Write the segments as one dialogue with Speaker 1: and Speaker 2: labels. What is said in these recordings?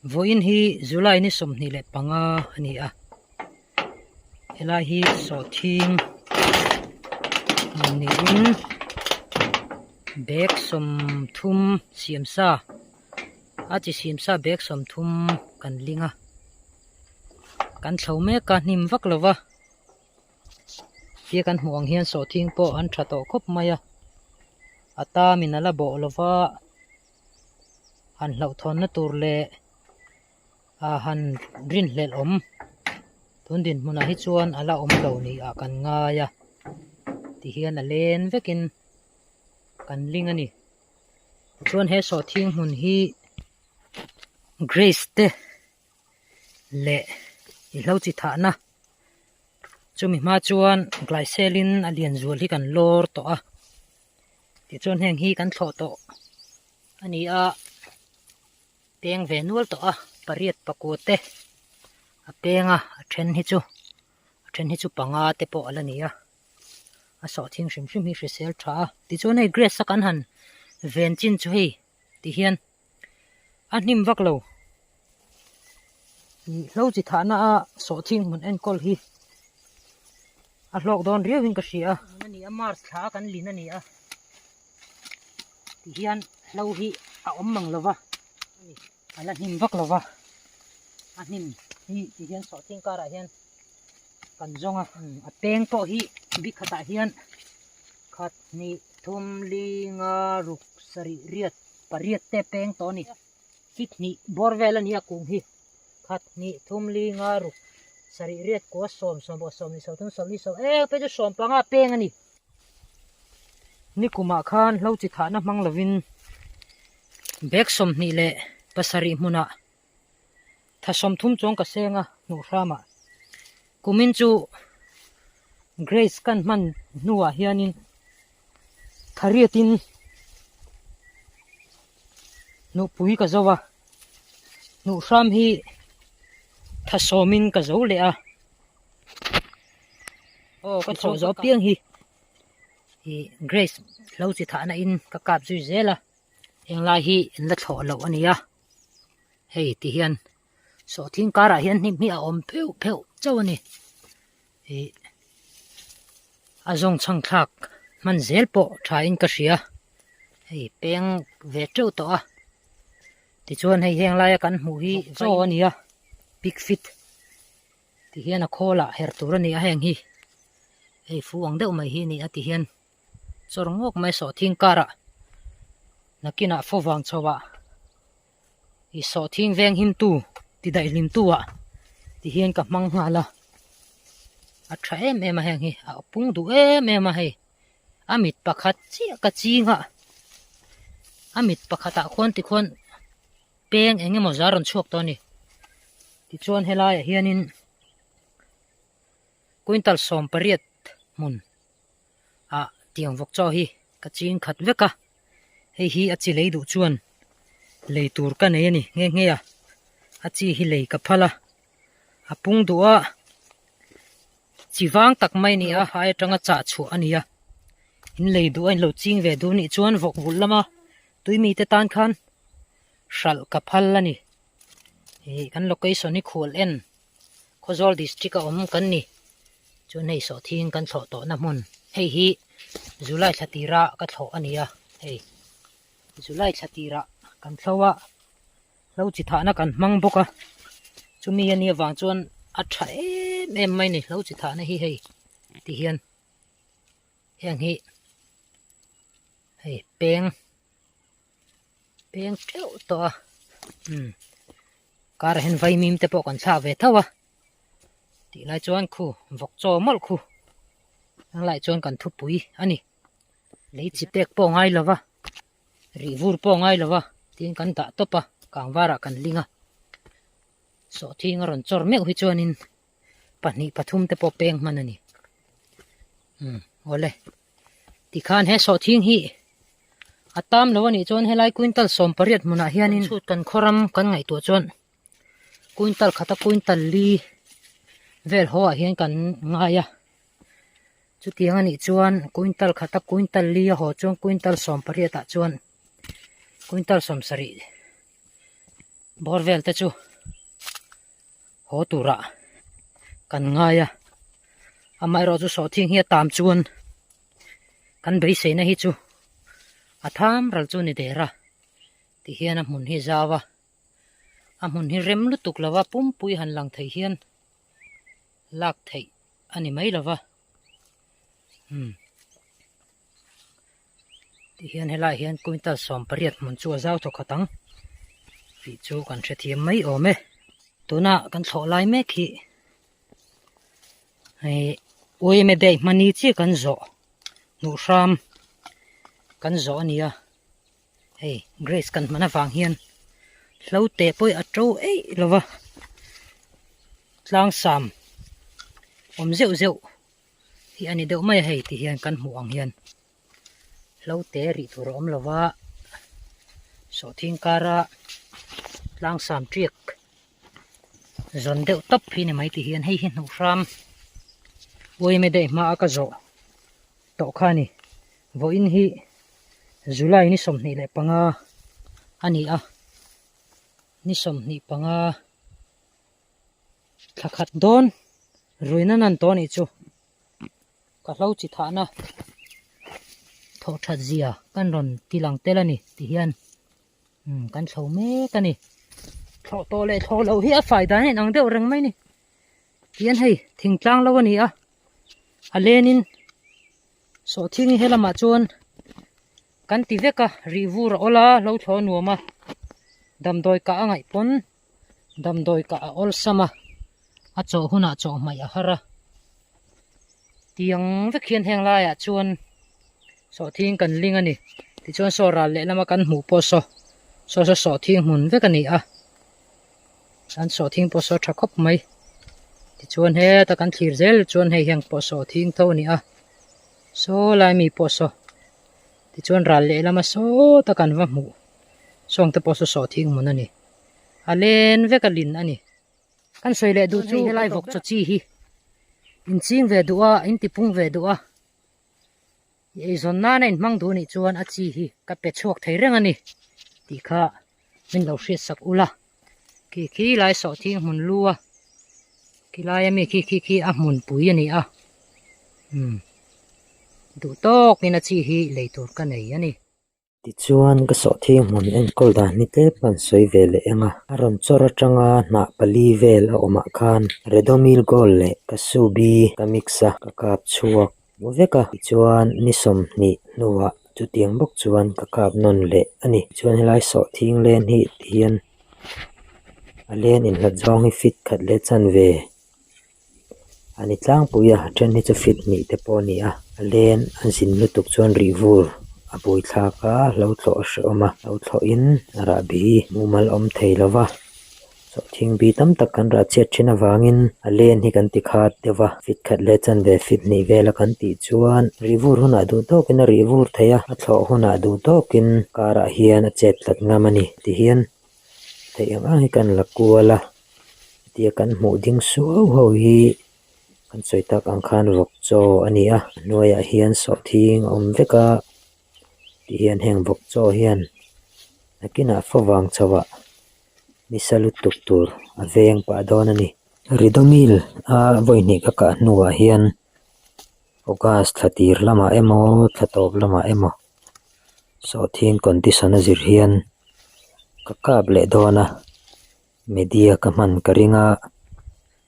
Speaker 1: Vawiin hi July ni 25 a ni a, helai hi sawhthing niin bag 30 siam sa a chi siam sa bag 30 kan ling a, kan thlo mek a hnim vak lo va. Tia kan hmuh ang hian sawhthing pawh an tha tawh khawp mai a, a tamin a la bawh lo va, han hlauhthawnna tur leh ah han rinhlelh awm tun dinhmunah hi chuan a la awm lo ni ah kan ngai a tihian a len vekin kan ling a ni tichuan he sawhthing hmun hi grace te leh i hlo chi thahna chumi hma chuan glycerin a lian zual hi kan lawr tawh a tichuan heng hi kan thlawh tawh a ni a peng ve nual tawh a pariat pakua te a peng a a then hi chu a then hi chu panga te pawh a la ni a a sawhthing hrim hrim hi hrisel tha a tichuan hei grass a kan han ven chin chu hei tihian a hnim vak lo ih hlo chi thahna a sawhthing hmun enkawl hi a hlawk dawn riau in ka hria a ni a march thla a kan lin a ni a ti hian hlo hi a awm mang lo va a la hnim vak lo va a hnim hi ti hian sawhthing karah hian kan zawng a a peng pawh hi bikhatah hian khat hnih thum li nga ruk sarih riat pariat te peng tawh a ni fit hnih bawr vel a ni a kung hi khat hnih thum li nga ruk sarih riat kua sawm sawm pawh sawm ni sawm thum sawm ni sawm eng phei chu sawm panga peng a ni nikumah khan hlo chi thahna hmang lovin bag 27 hmunah tha 30 chuang ka seng a hnuh hramah kumin chu grace kan hman hnuah hianin thariatin hnuhpui ka zo a hnuh hram hi tha sawmin ka zo leh a aw ka chhoh zawh apiang hi ih grace lo chi thahna in ka kap zui zel a henglai hi an la thlawh loh a ni a hei ti hian sawhthing karah hian hnim hi a awm pheuh pheuh chauh a ni ih a zawng chhang thlak hman zel pawh tha in ka hria hei peng ve teuh tawh a tichuan hei heng laia kan hmuh hi chaw a ni a pig feet ti hian a khawl ah her tur a ni a heng hi hei fu ang deuh mai hi a ni a ti hian chawr ngawk mai sawhthing karah nakinah fo vang chho ah ih sawhthing veng him tu ti daih hlim tu ah ti hian ka hmang nghal a a tha em em a heng hi a pung duh em em a hei a mit pakhat chiah ka ching a a mit pakhat ah khuan tikhuan peng eng emaw zar rawn chhuak tawh a ni tichuan helaiah hianin quintal 18 hmun ah tiang vawk chaw hi ka ching khat vek a hei hi a chi lei duh chuan lei tur ka nei a ni nghe nghe a a chi hi lei ka phal a a pung duh a chi vang tak mai a ni a hai atanga chah chhuah a ni a in lei duh a in lo ching ve duh anih chuan vawk vulh lama tui mite tan khan hralh ka phal a ni ih kan location hi khual en Khawzawl district a awm kan ni chuan hei sawhthing kan thlawh tawhna hmun hei hi July thla tira ka thlawh a ni a hei July thla tirah kan thlo a hlo chi thahna kan hmang bawk a chumi a nih avang chuan a tha em em mai a ni hlo chi thahna hi hei ti hian heng hi hei peng peng teuh tawh a umm karah hian vaimim te pawh kan thlak ve tho a tih lai chuan khu vawk chaw mawlh khu a lai chuan kan thupui a ni lei chi pek pawh ngai lo va rih vur pawh ngai lo va tin kan dah tawp a kang varah kan ling a sawhthing a rawn chawr meuh hi chuanin pahnih pathum te pawh peng hman a ni umm awle tikhan he sawhthing hi a tam lo a nih chuan helai quintal 18 hmunah hianin chhut kan khawram kan ngaihtuah chuan quintal khata quintal li vel haw ah hian kan ngai a chutiang a nih chuan quintal khata quintal li a haw chuan quintal 18 ah chuan quintal 70. Bawr vel te chu haw turah kan ngai a, amaherawh chu sawhthing hi a tam chuan kan beiseina hi chu a tham ral chu a ni der a tihian a hmun hi zau a, a hmun hi rem lutuk lo va pumpui han lang thei hian lak theih a ni mai lo va umm. Tihian helaiah hian quintal 18 hmun chu a zau thawk khat ang tih chu kan hrethiam mai awm e. Tuna kan thlawh lai mek hi hei uaime daih hmani chiah kan zawh hnuh hram kan zawh a ni a hei grace kan hman avang hian hlo teh pawh a to eih lo va tlangsam awm zeuh zeuh. hi a ni deuh mai a hei ti hian kan hmuh ang hian hlo te rih tur a awm lo va sawhthing kara tlangsam tiak zawn deuh tawp hi ni mai ti hian hei hi hnuh hram uaime daih hma a ka zawh tawh kha a ni vawiin hi July ni 25 a ni a ni 25 Thla khat dawn ruihna nan tawh anih chu ka hlo chi thahna thawh that zia kan rawn ti lang tel a ni ti hian umm kan thlo mek a ni thlawh tawh leh thlawh loh hi a fai dan a inang deuh reng mai a ni tihian hei thingtlang lo a ni a a lenin sawhthing hi helamah chuan kan ti vek a rih vur a awl a hlo thlawh a nuam a damdawi kah a ngaih pawn. Damdawi kah a awlsam a, a chawh hunah chawh hmaih a har a. Tiang vek hian heng laiah chuan sawhthing kan ling a ni. Tichuan saw ral lehlama kan hmuh pawh saw saw saw sawhthing hmun vek a ni a. An sawhthing pawh saw tha khawp mai. Tichuan heta kan thlir zel chuan hei hian pawh sawhthing tho a ni a. Saw lai mi pawh saw tichuan ral lehlama sawta kan va hmuh sawngte pawh saw sawhthing hmun a ni. A len vek a lin a ni. Kan sawi leh duh chu helai vawk chaw chi hi in ching ve duh a, in ti pung ve duh a. I eizawn nana in hmang duh nih chuan a chi hi ka pe chhuak thei reng a ni tih kha min lo hriat sak ula. Khi khi lai sawhthing hmun lu a, khi lai ami khi khi khi a hmun pui a ni a. Umm duh tawkin a chi hi lei tur ka nei a ni.
Speaker 2: Tichuan ka sawhthing hmun enkawl dan hi tlem kan sawi ve leh eng a, a rawn chawr atanga hnah pali vel a awmah khan Redomil Gold leh Kasubi ka mix a, ka kap chhuak vek a, tichuan ni 20 hnuah chutiang bawk chuan ka kap nawn leh a ni. Tichuan helai sawhthing len hi tihian a len inhlat zawng hi fit khat leh chanve A ni tlangpui a, then hi chu fit hnih te pawh a ni a, a len a zin lutuk chuan rih vur a buai thlak a, hlo thlawh a hrehawm a, hlo thlawh in a rahbi mumal awm thei lo va, sawhthing bi tam tak kan rah chhiat thin avangin a len hi kan ti khat deuh va, fit khat leh chanve fit hnih vel a kan tih chuan rih vur hunah duh tawkin a rih vur thei a, a thlawh hunah duh tawkin karah hian a chet tlat ngam a ni tihian theih ang ang hi kan la kual a. Tia kan hmuh ding suau ho hi kan sawi tak ang khan vawk chaw a ni a hnuaiah hian sawhthing a awm vek a tihian heng vawk chaw hian nakinah favang chho ah nisa lutuk tur a veng pah dawn a ni. Ridomil a vawi hnih ka kah hnuah hian August thla tir lamah emaw thla tawp lamah emaw sawhthing condition a zir hian ka kap leh dawn a. Media ka hman ka ring a,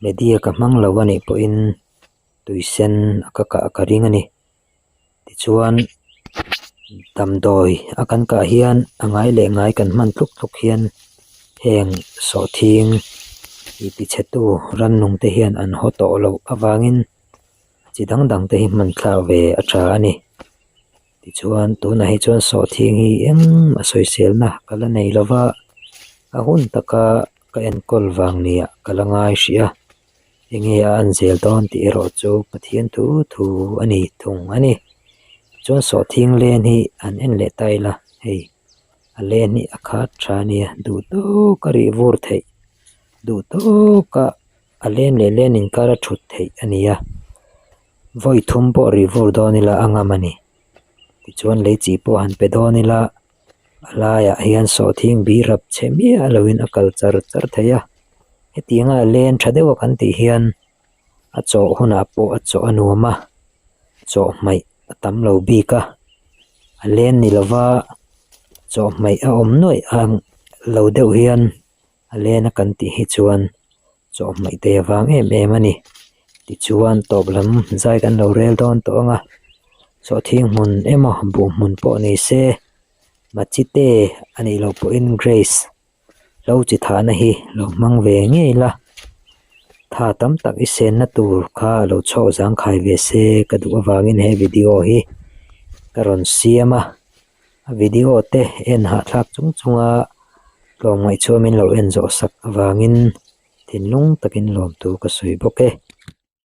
Speaker 2: media ka hmang lo a nih pawhin tui sen a ka kah ka ring a ni. Tichuan damdawi a kan kah hian a ngai leh ngai kan hman tluk tluk hian heng sawhthing ih tichhetu rannung te hian an haw tawh loh avangin chi dang dang te hi hman thlak ve a tha a ni. Tichuan tunah hi chuan sawhthing hi engmah sawiselna ka la nei lo va, a hun taka ka enkawl vang nia ka la ngai hrih a, enge a an zel dawn tih erawh chu Pathian thu thu a ni thung a ni. Chuan sawhthing len hi an en leh ta ila hei a len hi a khat tha a nia duh tawka rih vur theih duh tawka a len leh len inkar a thut theih a ni a. Vawi thum pawh rih vur dawn ila a ngam a ni. Tichuan lei chi pawh han pe dawn ila A laiah hian sawhthing bi rap chhe miah loin a kal char char thei a, hetianga len tha deuh a kan tih hian a chawh hunah pawh a chawh a nuam a, chawh hmaih a tam lo bik a, a len ni lova chawh hmaih a awm nuaih ang lo deuh hian a len a kan tih hi chuan chawh hmaih te avang em em a ni. Tichuan tawp lam zai kan lo rel dawn tawh ang a, sawhthing hmun emaw buh hmun pawh ni se Machite a nih loh pawhin Grace lo chi thahna hi lo hmang ve ngei la, tha tam tak i senna tur kha lo chhawk zangkhai ve se ka duh avangin he video hi ka rawn siam a, a video te en hahthlak chung chunga tlawmngaih chuan min lo en zawh sak avangin thinlung takin lawmtu ka sawi bawk e.